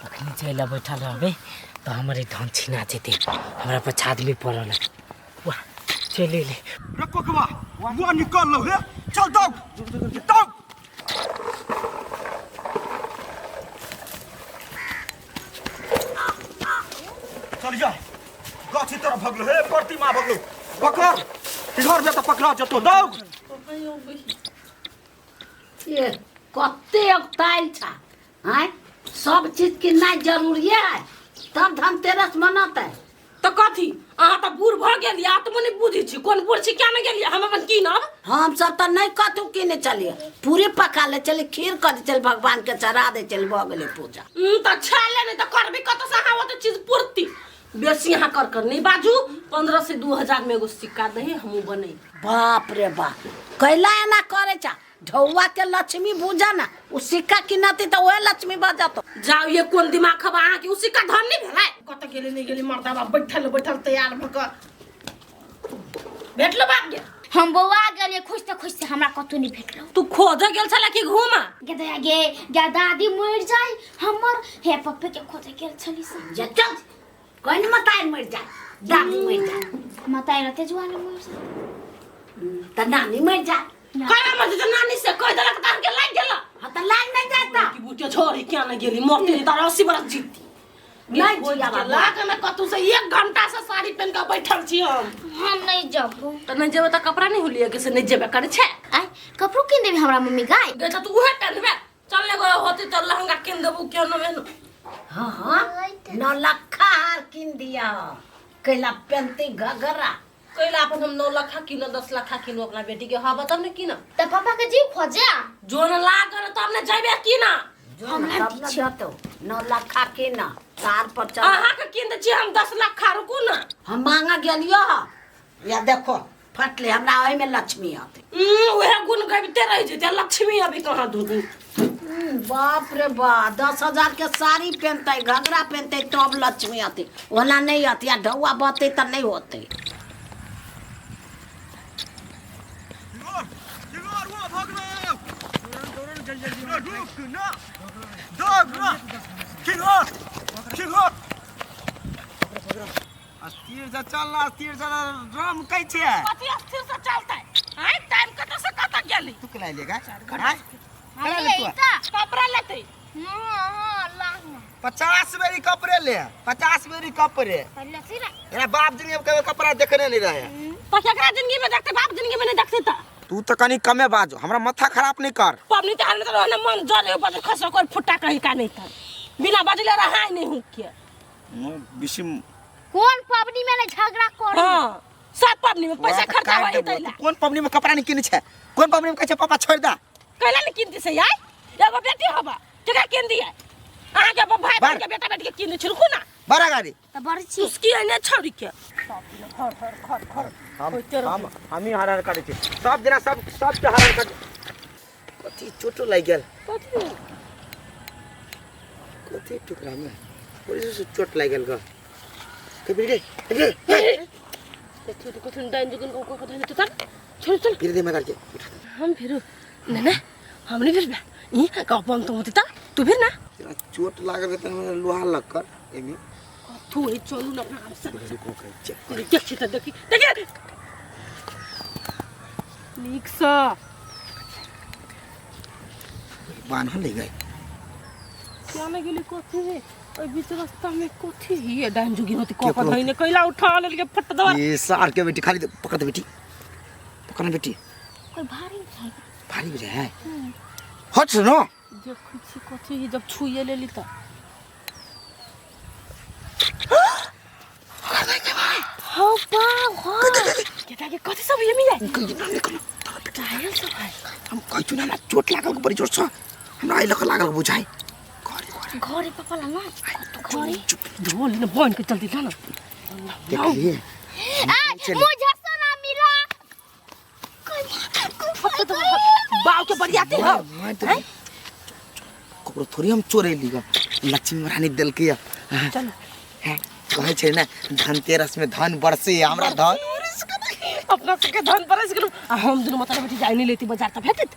अखनी जे लए बैठल रहबै तऽ हमर ई धन छिना जेतै। हमरा पर आदमी पड़ल है। वाह, चलि एलै। रे कोकवा, मुआ निकाल लो हे, चल दौड़ दौड़। चल जा, गाछी तरफ भगलो हे, प्रतिमा भगलो, पकड़ इधर में तो पकड़ा जतो, दौड़। ये कते अगताइल छा आँय, सब चीज किननाइ जरूरिये है तब धनतेरस मनतै। तऽ कथी अहाँ तऽ बूढ़ भऽ गेलियै, आत्मो नहि बुझै छी कोन बूढ़ छी, किया नहि गेलियै हम अपन कीनब। हम सब तऽ नहि कतहु किने चलियै, पूरी पका ले चली, खीर कऽ दे चली, भगवान के चढ़ा दे चली, भऽ गेलै पूजा। तऽ छेले नहि तऽ करबी कतऽसँ अहाँ ओते चीज पूर्ति। बेसी अहाँ कर कर नहि बाजू, 15 से 2000 में एगो सिक्का दही हमहूँ बनै। बाप रे बाप, कैला एना करे छा? ढौआ के लक्ष्मी बुझा ना, उ सिक्का किनती तऽ ओहे लक्ष्मी बजत। जाउ ये कोन दिमाग खबा अहाँके, उ सिक्का धन नहि भेलै। कतऽ गेली नहि गेली मर्दा बाप बैठल बैठल तैयार भऽ कऽ भेटलो बाप गे। हम बौआ गेलियै खुजते खुजते, हमरा कतौ नहि भेटलो। तू खोजे गेल छला कि घूमा? गे दया गे गे दादी मरि जाय हमर, हे पप्पे के खोजे गेल छली से। जे चल कोन मताई मरि जाय, दादी मरि जाय। मताई रहते जुआन मरि जाय तऽ नानी मरि जाय। कहिया मर जेतै नानी से कहि देलक तऽ अहाँके लागि गेल। हाँ तऽ लागि नहि जाय तऽ की बूटे छोड़ी किया नहि गेली, मरते तार 80 बरस जीती। नहि जियाबा। लाग ने कतौ से 1 घंटा से साड़ी पहन के बैठल छी हम। हम नहि जबो। तऽ नहि जेबै तऽ कपड़ा नहि होलियै के से नहि जेबे करै छै। आय कपड़ो किन देबी हमरा मम्मी गाय? गे तऽ तू उहे पहनबे, चल एगो होते तऽ लहंगा किन देबू केहनो मेहनो। हाँ हाँ 9 लाखा हार किन दिया, कैला पहनती घघरा। कैला अपन हम 9 लाखा किनो 10 लाखा किनो अपना बेटी के, हाँ बताब ने किना। तऽ पापा के जीव खोजे जोन लागल तब ने जइबे किना। हमरा तब ने जतो 9 लाखा किना तार पर चल। अहाँ के किन दै छी हम 10 लाखा, रुकू ना। हम मांगा गेलियो या देखो फटले, हमरा ओहि में लक्ष्मी आते। उहे गुण गबिते रह जेते, लक्ष्मी अभी कहाँ धुनी। बाप रे बा, 10,000 के साड़ी पहनते घघरा पहनते तब लक्ष्मी आते, ओना नहीं आती, आ ढौआ बहते तऽ नहीं होते। स्थिर से चल ना, स्थिर से राम कहै छै। कथी स्थिर से चलतै? आइ टाइम कतऽ से कतऽ गेली? तू केना लेगा? आय केना ले तू? कपड़ा लेतै। हाँ लहंगा। 50 बेरी कपड़े ले, 50 बेरी कपड़े। पहले से ना। एरा बाप जिंदगी में कभी कपड़ा देखने नहीं रहे। तऽ केकरा जिंदगी में देखते, बाप जिंदगी में नहीं देखते तऽ। तू तो कनी कमे बाजो, हमरा माथा खराब नहीं कर। पबनी तिहार में तो रहने मन जरे ऊपर खसो कोई फुट्टा कहीं का नहीं था, बिना बजले रहा नहीं हूँ के। बेसी कोन पबनी में नहीं झगड़ा कर। हाँ सब पबनी में पैसा वहाँ तऽ खर्चा काटि होई देबो। तैला। तू कोन पबनी में कपड़ा नहीं किने छै? कोन पबनी में कहै छै पापा छोड़ दे? कैला नहीं किनती से यार, एगो बेटी हबा केकरा किन दिए? अहाँ के भाई बहन के बेटा बेटी के किन छिलकू ना। बड़ा गाड़ी। तऽ बड़ छी। उसकी एने छोड़ी के। हम हम ही हर हर करै छी सब दिना, सब सब के हर हर कर। कथी चोटो लागि गेल? कथी कथी टुकड़ा में बड़ी से चोट लागि गेल ग। के बिगड़े रे कथी तो कथी डाइन जुगन को को कथी तो चल चल चल फिर दे मदार के। हम फिर ना ना हमने फिर बे ई कपन तो होती ता तू फिर ना। तेरा चोट लागल त लोहा लग कर एमे तू ही चलू ना आराम से। रुको कर चेक कर। देखी त देखी देखी नीक सा बान्हल ले गए। क्या में गेली कथी है ओइ बीच रास्ता में कथी हिए डाइन जुगी होती को को धइने कैला उठा लेल के फट दवा। ये सार के बेटी खाली पकड़ दे बेटी, पकड़ ना बेटी। कोई भारी है, भारी बुझे है। हट नो देखै छी कथी है जब छुए लेली त हो बाप हो। के के कथी सब ये मिले कहि ना निकल टायल सब है। हम कहै छु ना हमरा चोट लागल बड़ी जोर से, हमरा एहि लऽ कऽ लागल बुझाइ। घरे घरे घरे पापा लग ना घरे चुप ढोल ने बन के जल्दी ला ना। देखलिए ए मुझे सोना मिला। बाव के बरियाती हो। मैं ककरो थोड़ी हम चोरेली ग, लक्ष्मी रानी देलकै है। चलो है कहै छै ने धनतेरस में धन बरसे, हमरा धन बरस गेलै। अपना सबके धन बरस गेल आ हम दुनू मतलब बेटी जाय नहीं लेती बाजार त भेटत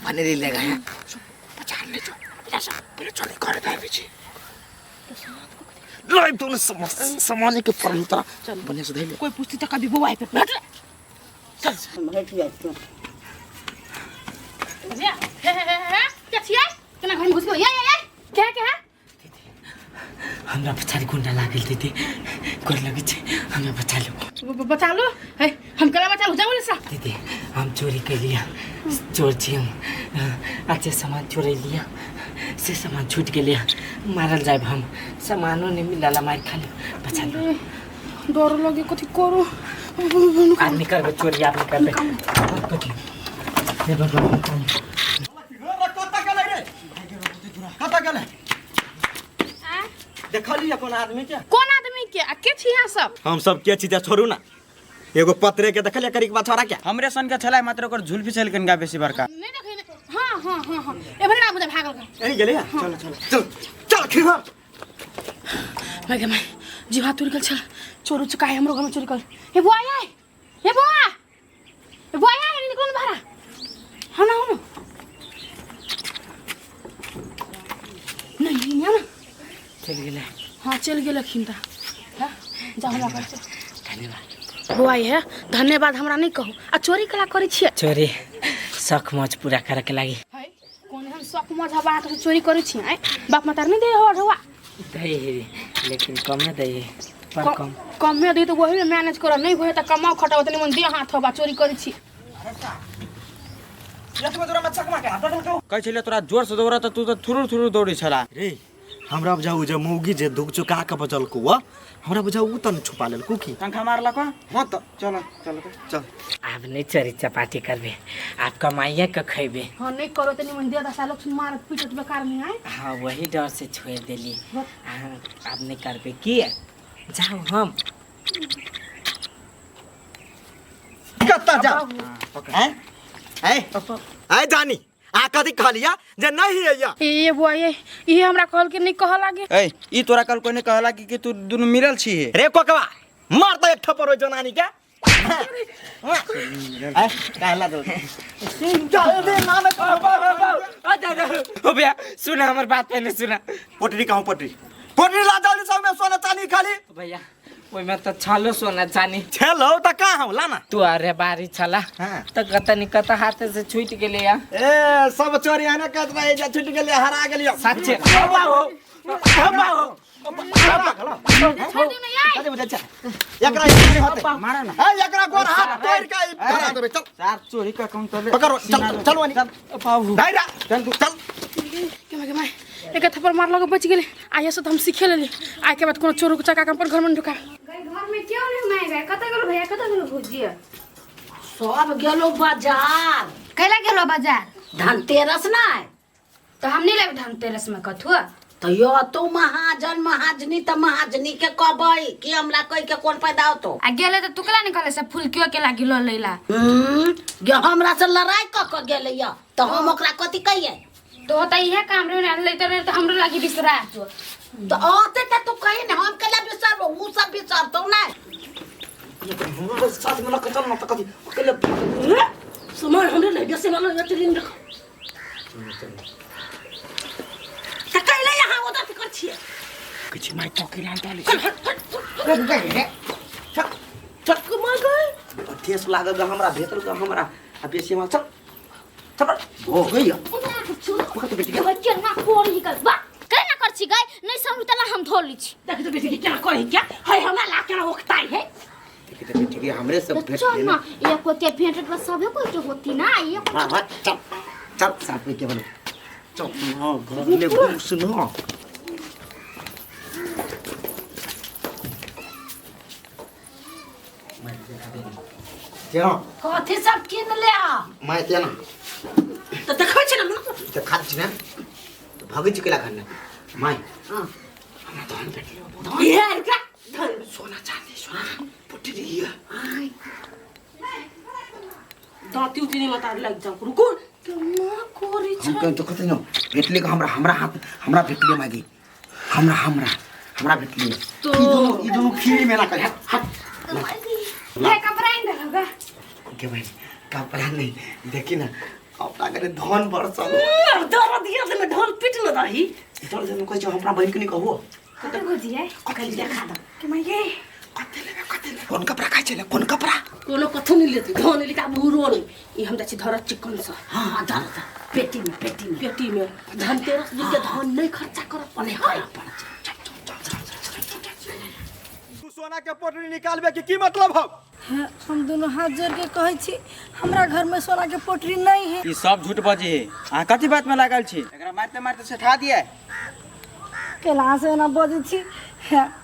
भने ले लेगा है बाजार ले जाओ, पहिले चल घरे दाबे छी। लाइव तो सामान्य के पड़ल तोरा बढ़िया से धइले कोई पूछती तो कभी बुआ पे हट चल हट जाइ तू हे हे हे हे क्या छियै केना घर में घुस गेल ये ये ये क्या क्या हमरा पछाड़ी गुंडा लागल दीदी गोर लगै छै हमरा बचा लो बचा लो हे हम केना बचा लो जाओ सा दीदी हम चोरी कैलिया चोर छी हम अच्छे सामान चोरेलिया से सामान छूट गेलिया मारल जायब हम सामानो नहीं मिलल मार खाली बचा लो डर लगे कथी करू आदमी करबे चोरी आदमी करबे कथी हे भगवान कतऽ गेलै रे कतऽ गेलै देखली कोन आदमी के कोन आदमी के आ के छी यहाँ सब हम सब के चीज छोड़ू ना एगो पत्रे के देखलिए करीक बा छोरा के हमरे सन के छलै मात्र ओकर झुलफी छल कनिका बेसी बड़का नहीं देखै नहीं हां हां हां हां ए भरे ना बुझा भागल गए एही गेलै चल चल चल चल खिर मैं गे मैं जीवा तुर गेल छल चोरू चुकाए हमरो घर में चोरी कर हे बुआ आय हे बुआ हे बुआ आय निकलो ना बाहर हां ना हो नहीं ना चल गेलै हां चल गेलखिन त हां जा हमरा घर से धन्यवाद बुआ है धन्यवाद हमरा नहीं कहू आ चोरी कला करै छियै चोरी शौक मौज पूरा करे के लागी है कोन हम शौक मौज हवा के चोरी करै छी आय बाप माता नहीं दे हो ढुआ दै लेकिन कमे दै पर कम कमे दे तो वही में मैनेज करो नहीं होय त कमाओ खटाओ तनी मन दे हाथ होबा चोरी करै छी कहै छलै तोरा जोर से दौड़ा त तू त थुरुर थुरुर दौड़ै छला रे हमरा बुझाउ जे मौगी जे दुख चुका के बचलकौ वा हमरा बुझाउ उ त न छुपा लेलकौ की पंखा मारलक हां त चल चल चल आब नहीं चोरी चपाटी करबे आब कमाइए के खैबे हां नहीं करो तनी मन दे दसा लोग सुन मारत पीटत बेकार में आय हाँ वही डर से छोड़ देली हाँ आब नहीं करबे की जाओ हम कत्ता जा हैं हैं आय जानी आ कथी कहलिया जे नहीं हैया ए बुआ ये ये हमरा कहल के नहीं कह लागे ए ई तोरा कल कोई ने कहला कि तू दुनू मिलल छी हे रे कोकवा मार त एक थप्पड़ ओइ जनानी के ऐ काहेला दो चल दे ना ना हो भैया सुना हमार बात पहले सुना पोटरी कहूं पोटरी पोटरी ला जल्दी सब में सोना चांदी खाली भैया ओहिमे त छलो सोना चानी छेलो त कहाँ हौ लाना तू अरे बारी छला हाँ। त कत नि कत हाथ से छूट गेले या ए सब चोरी आने कहत रहे जे छूट गेले हरा गेलियो साच्चे बाबा हो बाबा हो छोड़ दियो ना यार कथी बुझै छै एकरा ई होते मारा ना ए एकरा गोर हाथ तोड़ के करा देबै चल सार चोरी का कम तले पकड़ो चल चल वनी बाबू दाइरा चल तू चल के माय के माय एक थप्पड़ मार लगे बच गेले आइए से तो हम सीखे लेली आइ के बाद कोनो चोरू के चक्का के अपन घर में न ढुका घर में क्यों नहीं मैं गए कत गेलो भैया कत गेलो भौजी सब गेलो बाजार कैला गेलो बाजार धनतेरस ना तो हम नहीं लेब धनतेरस में कथुआ तो यो तो महाजन महाजनी त महाजनी के कहबै कि हमरा कह के कोन फायदा होतो आ गेले तो तुकला निकले से फुलकियो के लागी ल लैला गे हमरा से लड़ाई क के गेलै या तो हम ओकरा कथी कहिए तो होता इहे काम रे ना लेते रहे तो हमरो लागी बिसरा तो तो आते त तू कही ने हम केला बिसरबो उ सब बिसरतौ ना साथ में लग चल न त कथी अकेले सामान हमरे नहीं बेसे वाला रख त कैले यहाँ उधर कर छियै किछि माय टोकी लान डाली चल चल मार गए ठेस लागल ग हमरा भेटल ग हमरा आ बेसी हमरा चल चल हो गई पकड़ तो बेटी के केना कोरी कर बा केना कर छी गई नहीं समझ तला हम धो ली छी देख तो बेटी के केना करी क्या है हमरा ला केना ओकताई है देखी त बेटी के हमरे सब तो भेट चल ना ये कोई के भेंट पर सबे कोई के होती ना ये हां हां चल चल साथ में के बनो चल हां घर में घुस न तेना कथी सब किन ले आ मैं तेना तो देखै छै ना त खात छी ना त भगै छी केला खाना my हाँ। हमरा धन भेटलो ये क्या धन सोना चांदी सोना पोटरी हिया दांती उती नहीं मत लग जाओ रुको केना करी हम कहीं तो कथी न भेटले के हमरा हमरा हाथ हमरा भेटले मागी हमरा हमरा हमरा भेटले तो ई दोनों फ्री में ना कर हट हट हे कपड़ा ही होगा के भाई कपड़ा नहीं देखी ना अपना करे धन बरसल दर्द दिया में ढोल पीट न दही चल जन कहै छै हम अपना बहिन के नहीं कहबो। कते गोजी है कथी देखा दो के माय ये कते लेबे कते लेबे? कोन कपड़ा खाइ छै कोन कपड़ा? कोनो कथो नहीं लेती धन लेती भूरो नहीं। ई हम जाइ छी धरत चिकन से। हाँ धर धर पेटी में पेटी में पेटी में धनतेरस दिन के धन नहीं खर्चा करब नहीं करब पड़त। तू सोना के पोटरी निकालबे के की मतलब हौ? हम दोनों हाथ जोड़ के कहै छी हमरा घर में सोना के पोटरी नहीं है। ई सब झूठ बजे है। अहाँ कथी बात में लागल छी? एकरा मारते मारते सेठा दिए। केला से ओना बजै छी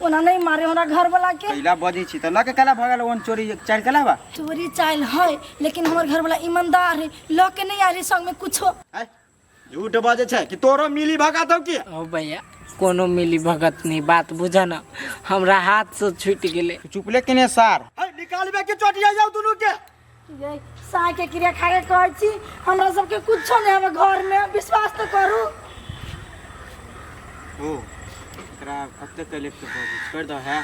ओना नहीं मारे हमरा घर वाला के। कैला बजै छी त ल के केला भगल ओन चोरी चाल केला बा? चोरी चाल है लेकिन हमर घर वाला ईमानदार है, ल के नहीं आयल संग में कुछो। झूठ बजे छै कि तोरो मिली भगा दौ की? ओ भैया कोनो मिली भगत नहीं, बात बुझ ना, हमरा हाथ से छूट गेले। चुपले केने सार निकालबे के चोटिया जाऊ दुनू के। ये साय के क्रिया खा के कहै छी हमरा सबके कुछो नहीं हवे घर में, विश्वास तो करू। ओ एकरा कते कले के बजे छोड़ दो है,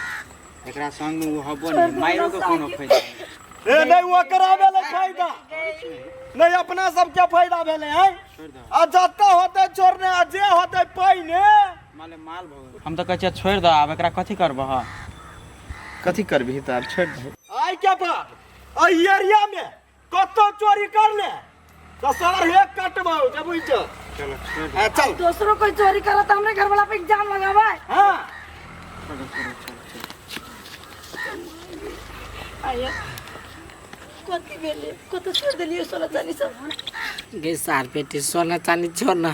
एकरा संग में ओ हबो नहीं, मायरो के कोनो फायदा ए नहीं ओकरा भेलै फायदा नहीं, अपना सब के फायदा भेलै है। आ जत्ता होते छोड़ने आ जे होते पहिने माले माल भगल। हम त कहै छियै छोड़ दो, आब एकरा कथी करबह? कथी करबही त आब छोड़ दे। आइ के बाद एहि एरिया में कतौ चोरी कर ले त सर हे कटबौ जबुई छ। चलो छोड़ दे। चल दोसरो कोई चोरी करत हमरे घर वाला पे इल्जाम लगावे। हां छोड़ छोड़ छोड़। आया कथी भेलै? कत छोड़ देलियै सोना चानी सब? गे सार बेटी सोना चानी छोड़ ना,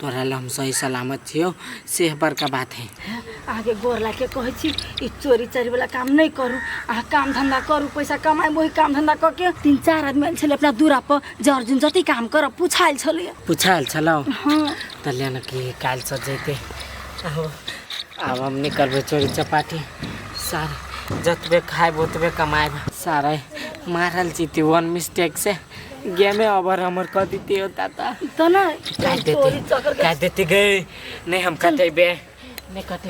तोरा ला हम सही सलामत छियौ से बड़का बात है। अहाँके गोर लाके कहै छी ई चोरी चारी वाला काम नहीं करू, अहाँ काम धंधा करू, पैसा कमाए वही काम धंधा कऽ के। 3-4 आदमी आयल छलै अपना दूरा पर, जे अर्जुन जति काम करब पुछायल छलै। पुछायल छलौ? हाँ। त ले न कि काल्हि से जैते। आब हम नहीं करबै चोरी चपाटी, सार जतबे खाएब ओतबे कमाएब। सारे मारल जीती वन मिस्टेक से गेमे ओवर हमर क देती हो ताता त ना काट देती, काट देती गए नहीं हम कटेबे नहीं कटेबे।